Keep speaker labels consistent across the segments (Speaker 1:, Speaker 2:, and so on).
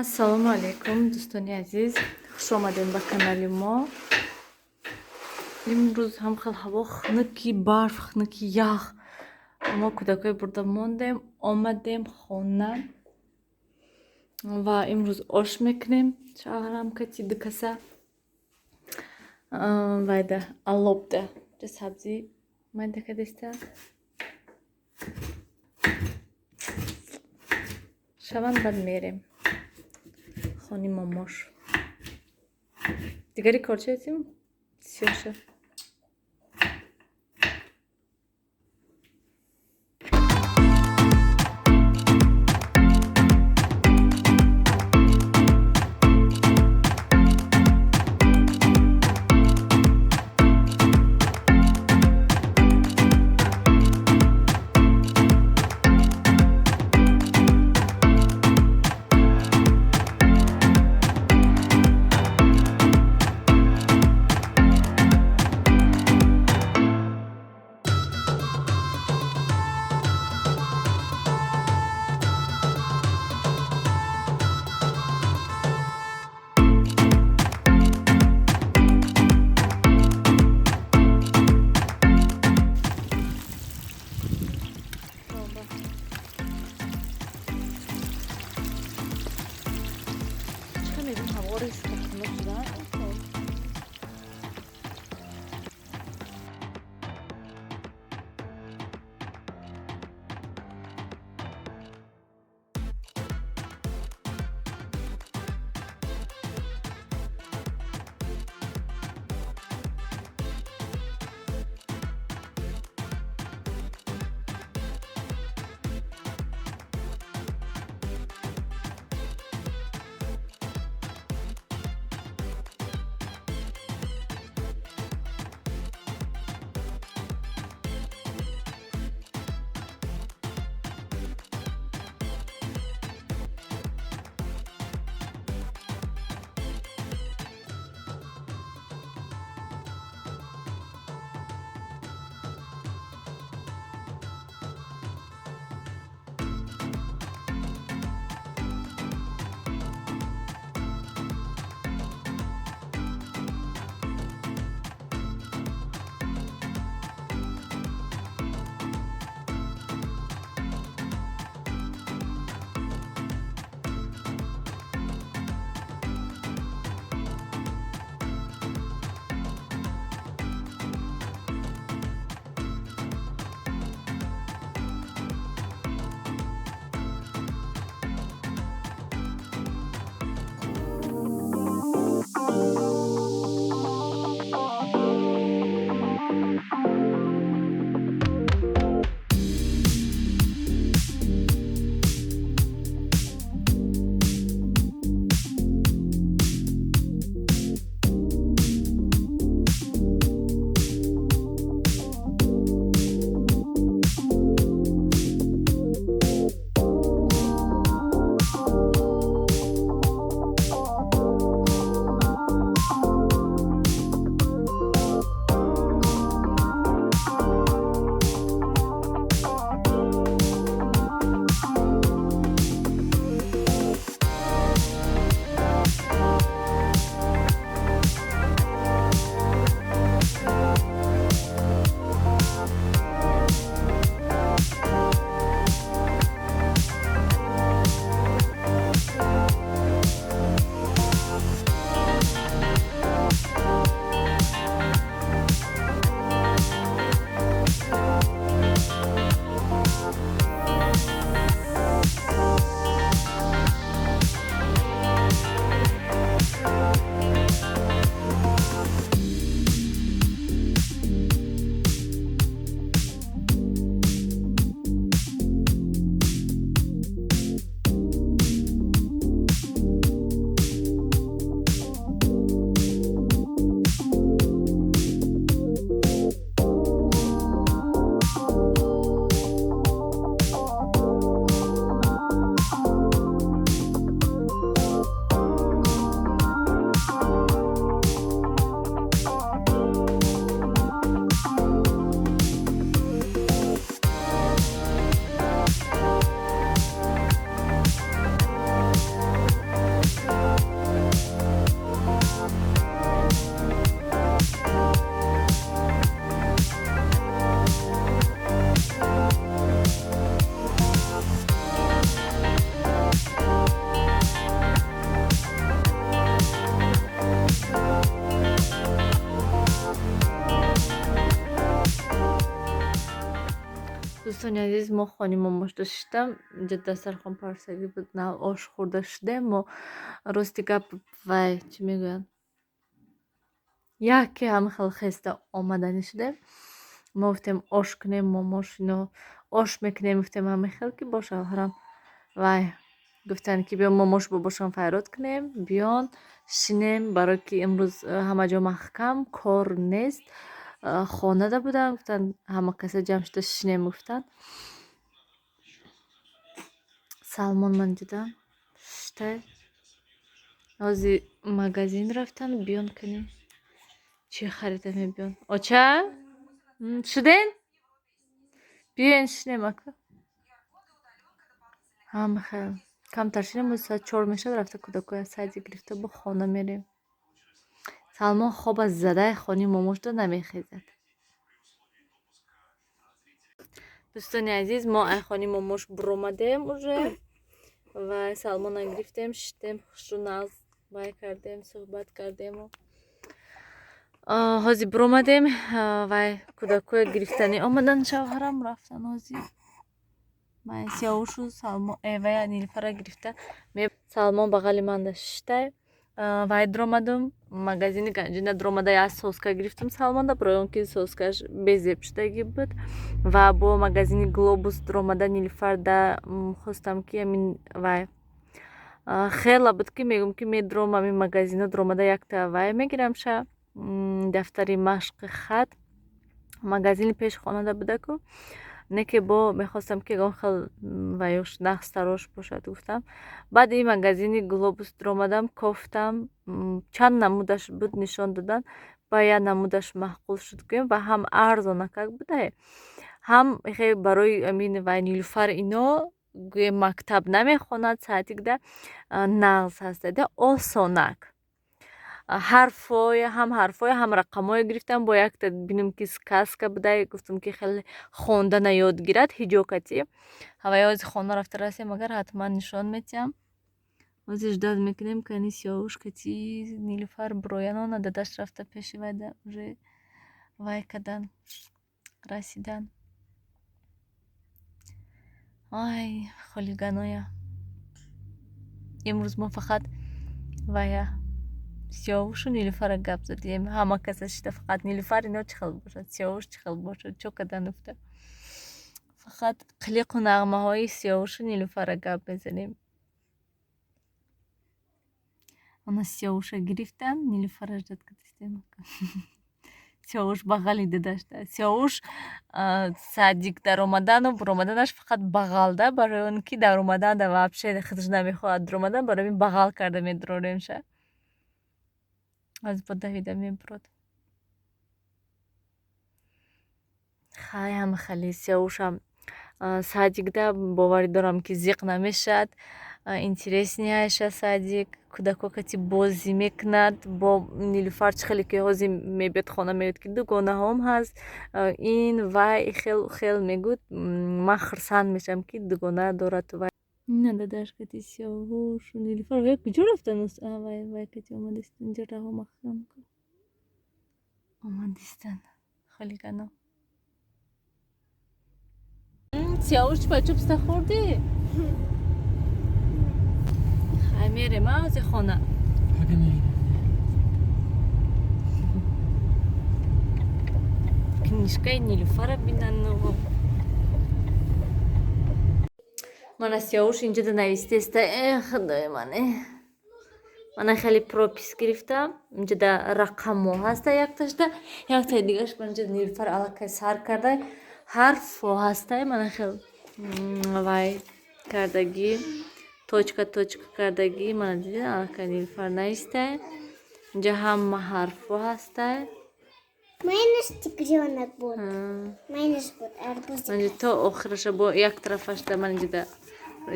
Speaker 1: Ассалому алайкум, дӯстони азиз, хуш омадем ба канали мо. Имрӯз ҳам хел ҳаво хунуки барф, хунуки ях. Мо кӯдакҳои бурда мондем, омадем хона ва имрӯз ош мекунем. Шавҳарам кати ду каса вайда алобда ҷа сабзӣ майда кадеста. Шаванд, баъд мерем хони момош. Дигари кор чиетим? Сиёша. Дӯстони азиз, мо хони момошда шиштам. Инҷа дастархон парсагӣ буд, нав ош хӯрда шудем. Мо, рости гап, вай чӣ мегӯянд, яке ҳама хел хеста омаданӣ шудем. Мо гуфтем, ош кунем, момош ино ош мекунем, гуфтем ҳама хел ки бо шавҳарам. Вай гуфтанд, ки биё, момош бобошон файрод кунем, биён шинем, барое ки имрӯз ҳама ҷо маҳкам, кор нест, хонада буданд. Гуфтанд, ҳама каса ҷамъ шуда шинем, гуфтанд. Салмон ман дида шиштай. Ҳози магазин рафтан, биён кунем, чӣ харида мебиён. Оча, шуден, биёен шинем, ака. Ҳама хел камтар шинем, соат 4 мешавад, рафта кӯдакоя садик гирифта, бо хона мерем. Салмон хоба задаи хони момошда намехезад. Дӯстони азиз, мо ай хони момош буромадем уже ва Салмона гирифтем, шиштем, хушру нағз вай кардем, суҳбат кардему ҳозир буромадем. Вай кӯдакоя гирифтанӣ омадан, шавҳарам рафтан. Ҳозир Сиёвушу Салмон вая Нилфара гирифта. Салмон бағали манда шиштай. Вай дуромадум, магазини Ганҷина дуромада, як соска гирифтум Салмонда, барои он ки соскаш безеб шудагӣ буд. Ва бо магазини Глобус дуромада, Нилфарда хостам, ки амин вай хела буд, ки мегӯм, ки медуром ҳамин магазино, дуромада якта вай мегирамша, дафтари машқи хат. Магазини пеши хонада будаку, не ки бо мехостам, ки ягон хел ваёш нағзтарош бошад, гуфтам. Баъд ин магазини Глобус дуромадам, кофтам, чанд намудаш буд, нишон додан, ба як намудаш маъқул шуд, гӯем, ва ҳам арзонакак будае, ҳам хе барои амин вай Нилуфар ино, гӯем, мактаб намехонад, саатикда нағз ҳастада, осонак. Ҳарфҳое, ҳам ҳарфҳое, ҳам рақамҳое гирифтам. Бо якта бинем, ки сказка будай, гуфтам, ки хеле хондана ёд гирад ҳиҷокатӣ. Ҳавай ҳози хона рафта расем, агар ҳатман нишон метиҳам. Ҳозир ждать мекунем, кани Сиёвуш кати Нилуфар буроянона. Дадаш рафта пеши вайда уже вай кадан, расидан. Ай, хулиганоя! Имрӯз мо фақат вая Сиёвушу Нилуфара гап задем. Ҳама каса шида, фақат Нилуфар ино чӣ хел бошад, Сиёвуш чӣ хел бошад, чо кадан гуфта, фақат қилиқу нағмаҳои Сиёвушу Нилуфара гап мезанем. Ана Сиёвуша гирифтан, Нилуфара ждать кардистем. Сиёвуш бағали дадашда. Сиёвуш садик даромадану буромаданаш фақат бағалда, барои он ки даромаданда вообще худаш намехоҳад дуромадан, барои ҳамин бағал карда медуроремша. Аз бо давида мебурод. Хай, ҳама хали Сиёвушам садикда боварӣ дорам, ки зиқ намешавад, интересный айша садик, кӯдако кати бозӣ мекунад. Бо Нилуфар чӣ хеле ки ҳозир мебиёд хона, мегӯяд, ки дугонаҳом ҳаст, ин вай хел хел мегӯд. Ман хурсанд мешавам, ки дугона дорад. Вай ина дадаш кати Сиёвушу Нилуфар вай куҷо рафтан? Вай вай кати омадист, инҷо раҳо маҳкам омадистанд хулигано. Сиёвуш, чупа-чупста хӯрдӣ? Хай, мерем ҳози хона. Книжкаи Нилуфара бинану. Мана Сиёвуш инҷода навистеста. Э, худои ман, э, мана хеле пропись гирифтам. Инҷода рақамҳо ҳаста якташда, яктаи дигаш инҷо Нилуфар аллакай сар карда, ҳарфҳо ҳастай. Мана хел вай кардагӣ, точка точка кардагӣ. Мана дидед, аллакай Нилуфар навистай. Инҷа ҳама ҳарфҳо ҳастай.
Speaker 2: Майнаш тигрёнок буд. Майнаш буд арбузик.
Speaker 1: Инҷа то охираша бо як тарафашда, ман инҷода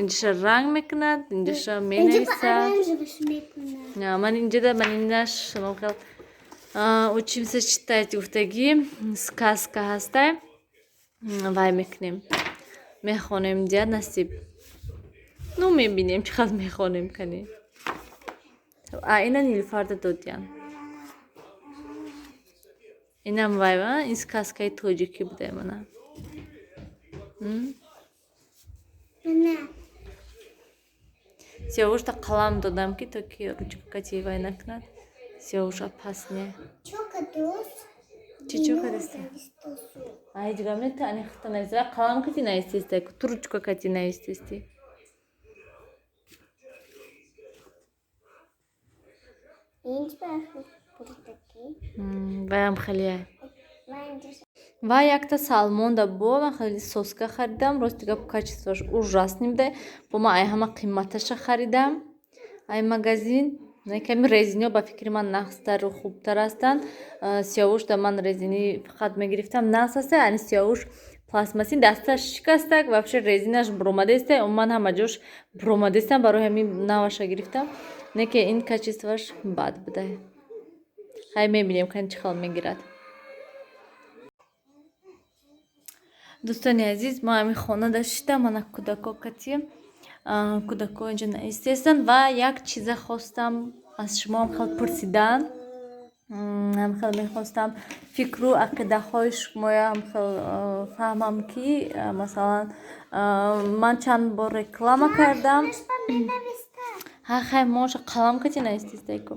Speaker 1: инҷаша ранг мекунад, инҷаша менависад. Ман инҷода ман инаш хел «Учимся читать» гуфтагӣ сказка ҳастай, вай мекунем, мехонем. Дия насиб, ну, мебинем, чӣ қадр мехонем. Кани, а ина Нилуфарда додиян. Инам вай, ин сказкаи тоҷикӣ буда. Мана Сиёвушта қалам додам, ки то ки ручка кати вай накунад. Сиёвуш опасный. Чӣ чо кадиста? Ҳеҷ гап не, ту ани худта нависта, қалам кати навистеста, ту ручка кати навистести. Ваям хеле. Ва якта салмон да бо ман хеле соска харидам. Рости гап, качествоаш ужасный буда. Бо ман ай ҳама қиматаша харидам ай магазин. Ками резиниҳо ба фикри ман нағзтару хубтар ҳастанд. Сиёвуш да ман резинӣ фақат мегирифтам, нағз аста. Ани сиёвуш пластмассин, дасташ шикастак, вообще резинаш буромадаеста, умуман ҳама ҷош буромадаестам, барои ҳамин наваша гирифтам. Не ки ин качествоаш бад буда. Хай, мебинем, кани чӣ хел мегирад. Дӯстони азиз, мо ҳамин хона дашта, мана кӯдако кати, кӯдако инҷо наистестанд ва як чиза хостам аз шумоам хел пурсидан, ҳам хел мехостам фикру ақидаҳои шумоям хел фаҳмам, ки масалан ман чанд бор реклама кардам. Ҳа, хай, моша қалам кати наистестайку.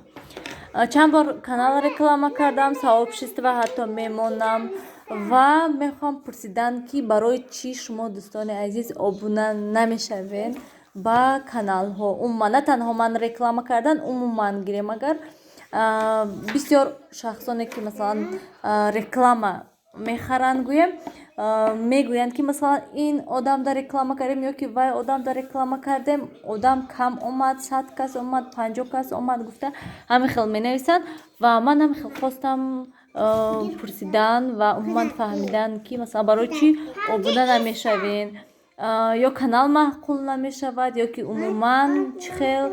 Speaker 1: Чанд бор канал реклама кардам, сообщество ҳатто мемонам ва мехоҳам пурсидан, ки барои чӣ шумо, дӯстони азиз, обуна намешавед ба каналҳо? Умуман, на танҳо ман реклама кардан, умуман гирем, агар бисёр шахсоне ки масалан реклама мехаранд, гӯем, мегӯянд, ки масалан ин одам дар реклама кардем ё ки вай одам дар реклама кардем, одам кам омад, 100 кас омад, 50 кас омад гуфта, ҳамин хел менависанд. Ва ман ҳамин хел хостам пурсидан ва умуман фаҳмидан, ки масалан барои чӣ обуна намешавен, ё канал маъқул намешавад, ё ки умуман чӣ хел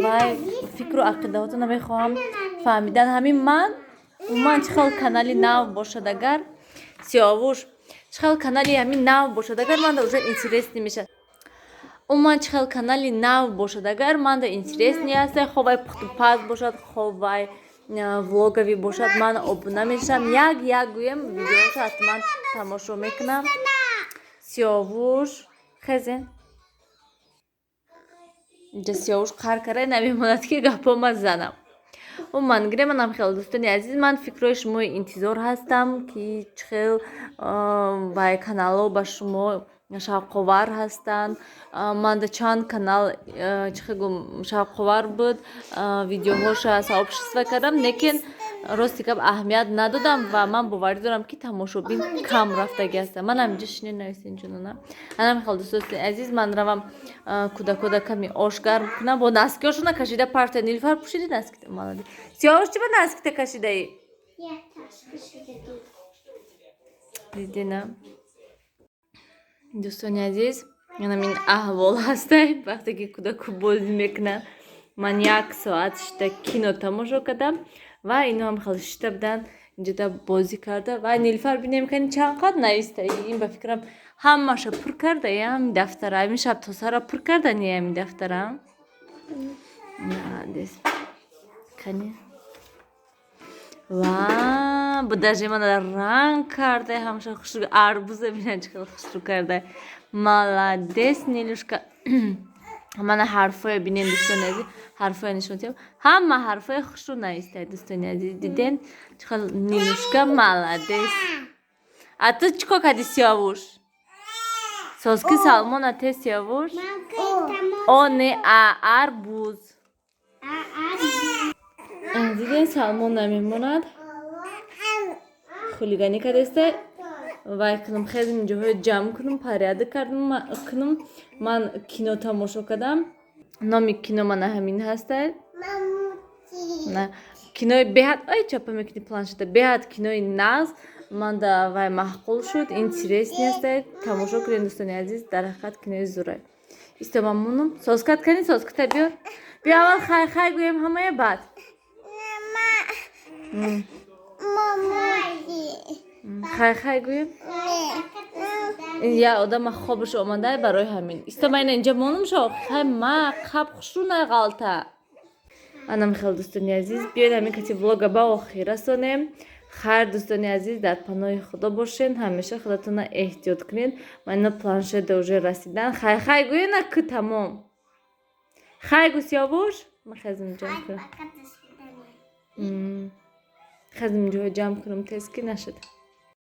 Speaker 1: вай фикру ақидаҳотона мехоҳам фаҳмидан. Ҳамин ман умуман чӣ хел канали нав бошад, агар сиёвуш чӣ хел канали ҳамин нав бошад, агар манда уже интересный мешавад. Умуман чӣ хел канали нав бошад, агар манда интересный аст, хо вай пухтупаз бошад, хо вай влоговый бошад, ман обуна мешавам. Як як гӯем, видеоша ҳатман тамошо мекунам. Сиёвуш, хезен. Инҷа сиёвуш қар карда намемонад, ки гапома занам. Умуман гирем, манам хеле, дӯстони азиз, ман фикрҳои шумои интизор ҳастам, ки чӣ хел вай каналҳо ба шумо шавқовар ҳастанд. Манда чанд канал чӣ хел гум шавқовар буд, видеоҳоша сообщество кардам, лекин рости гап, аҳамият надодам ва ман боварӣ дорам, ки тамошобин кам рафтагӣ ҳастам. Ман ҳаминҷо шине нависен, ҷунона. Анам хел, дӯстони азиз, ман равам кӯдакода ками ош гарм кунам. Бо носкиҳошона кашида парта. Нилфар, пӯшиди носкита? Молодец. Сиёвуш, чӣ ба носкита кашидаӣ? Дидина, дӯстони азиз, ин аҳвол ҳастай, вақте ки кӯдаку бозӣ мекунанд. Ман як соат шита кино тамошо кардам ва ино ҳам хеле шита буданд инҷода бозӣ карда. Ва Нилфар, бинем, кани чанд қад нависта. Ин ба фикрам ҳамаша пур карда, ҳамин дафтара, ҳамин шаб то сара пур карда, не, ҳамин дафтара. Молодец. Кани ва бо даже мана ранг карда, ҳамаша хушрӯ. Арбуза бина, чӣ хел хушрӯ карда. Молодец, Нилюшка. Мана ҳарфое бинем, дӯстони азиз, ҳарфое нишон диҳам. Ҳама ҳарфои хушрӯ нависта, дӯстони азиз, диден, чӣ хел Нилюшка молодец. А ту чӣ кор кардӣ, Сиёвуш? Соски салмона те, Сиёвуш. О, не, а, арбуз. Диден, салмон намемонад, хулиганӣ кардаста. Вай кунам, хезм, ҷоҳои ҷамъ кунам, порядок кунам. Ман кино тамошо кардам, номи кино мана ҳамин ҳаста. Кинои беҳад, ой, чапа мекунӣ планшета. Беҳад кинои нағз, манда вай маъқул шуд, интересный аста. Тамошо кунед, дӯстони азиз, дар ҳақиқат кинои зурай. Исто, ман монам. Соскат кани, соската биёр. Биё, аввал хай хай гӯем ҳамая, баъд хай хай гӯем. Я одама хобаш омада, барои ҳамин. Исто, ман ина инҷа монам шо. Хай, ма қаб хушрӯ нағалта. Анам хел, дӯстони азиз, биёед, ҳамин кати влога ба охир расонем. Хайр, дӯстони азиз, дар паноҳи Худо бошен, ҳамеша худатонро эҳтиёт кунед. Ман ина планшетда уже расидан. Хай, хай гӯена ки тамом. Хай гӯ, Сиёвуш. Ман хезм ҷамъ
Speaker 2: Хай,
Speaker 1: кунам.
Speaker 2: Пока, до свидания.
Speaker 1: Хезм ҷо ҷамъ кунам, тез ки нашуд.